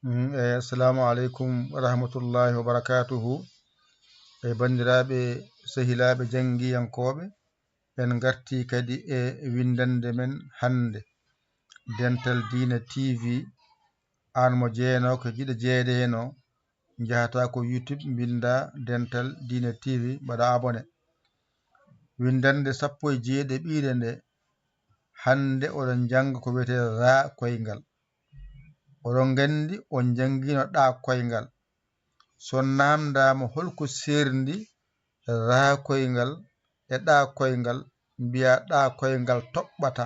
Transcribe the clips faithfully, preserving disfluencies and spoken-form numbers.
Mm, e, assalamu aleykum wa rahmatullahi wa barakatuhu. E, banndiraaɓe, sehilaaɓe janngiyankooɓe, en ngartii kadi e winndannde men hannde. Dental Diina T V, aan mo jeenoo ko jiɗa jeedeeno, njahataa ko YouTube, mbinndaa Dental Diina T V, mbaɗaa abonné. Winndannde sappo e jeeɗiɓiire nde, hannde oɗon njannga ko wiyetee raa koyngal. Oɗon nganndi on njanngiino ɗaa koyngal. So naamndaama hol ko seerndi raa koyngal e ɗaa koyngal, mbiyaa ɗaa koyngal toɓɓata.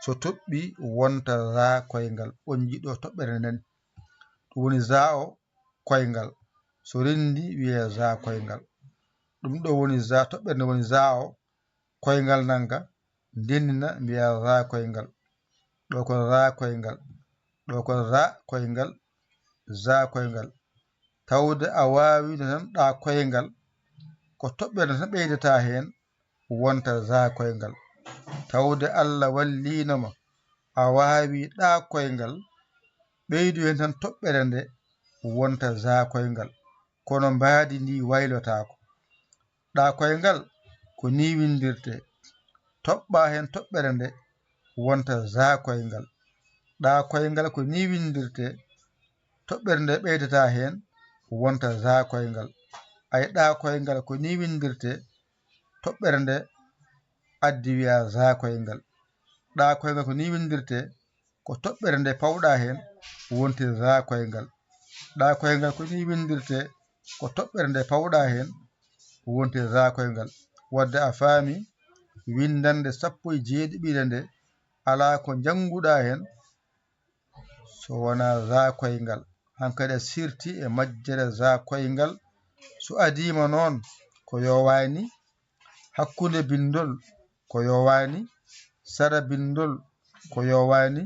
So toɓɓii, wonta raa koyngal. On njiɗo toɓɓere nden. Ɗum woni zaa o koyngal. So renndi, wiyee zaa koyngal. Ɗum ɗo woni zaa, toɓɓere nde woni zaa o koyngal nanga, ndennina mbiyaa raa koyngal. Ɗo ko raa koyngal. Ɗo ko raa koyngal, zaa koyngal. Tawde a waawino tan ɗaa koyngal, ko toɓɓere tan ɓeydata heen, wonta zaa koyngal. Tawde Allah walliino ma, a waawi ɗaa koyngal, ɓeydu heen tan toɓɓere nde, wonta zaa koyngal. Kono mbaadi ndi waylotaako. Ɗaa koyngal ko nii winndirtee. Toɓɓaa heen toɓɓere nde, wonta zaa koyngal. Ɗaa koyngal ko nii winndirtee. Toɓɓere nde ɓeydataa heen, wonta zaa koyngal. Ay, ɗaa koyngal ko nii winndirtee. Toɓɓere nde addi wiyaa zaa koyngal. Ɗaa koyngal ko nii winndirtee. Ko toɓɓere nde pawɗaa heen, wonti raa koyngal. Ɗaa koyngal ko nii winndirtee, ko toɓɓere nde pawɗaa heen, wonti raa koyngal. Wadde a faami, winndannde sappo e jeeɗiɓiire nde, alaa ko njannguɗaa heen so wonaa raa koyngal. Hankadi a sirti e majjere raa koyngal. So adiima noon, ko yoowaani, hakkunde binndol ko yoowaani, sara binndol ko yoowaani,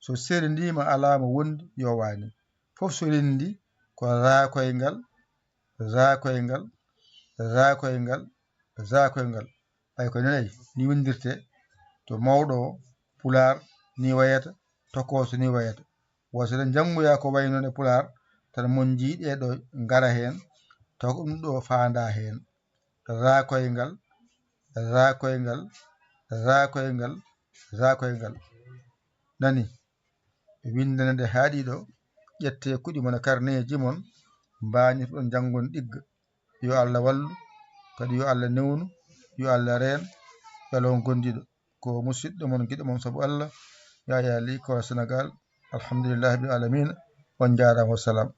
so seerndiima alaa mo wondi yoowaani. Fof so renndi ko raa koyngal, raa koyngal, raa koyngal, raa koyngal. Ɓay ko nenay ni winndirtee, to mawɗo o, pulaar ni wayata, tokooso ni wayata. Wa so eɗen njanngoya ko wayi noon e pulaar, tan mon njii ɗee ɗo ngara heen, taw ko ɗum ɗo faandaa heen. Raa koyngal, raa koyngal, raa koyngal, raa koyngal. Nani, winndane nde haa ɗiɗo, ƴettee kuɗi mon e karneeji mon, mbaañotoɗon njanngon ɗigga. Yo Allah wallu, kadi yo Allah newnu, yo Allah reen, yo Allah won gondiiɗo. Ko musiɗɗo mon, giɗo mon sabu Allah, Yaya Ly, Kora Sénégal. Alhamdulillahi rabbil aalamiina. On njaaraama, wassalam.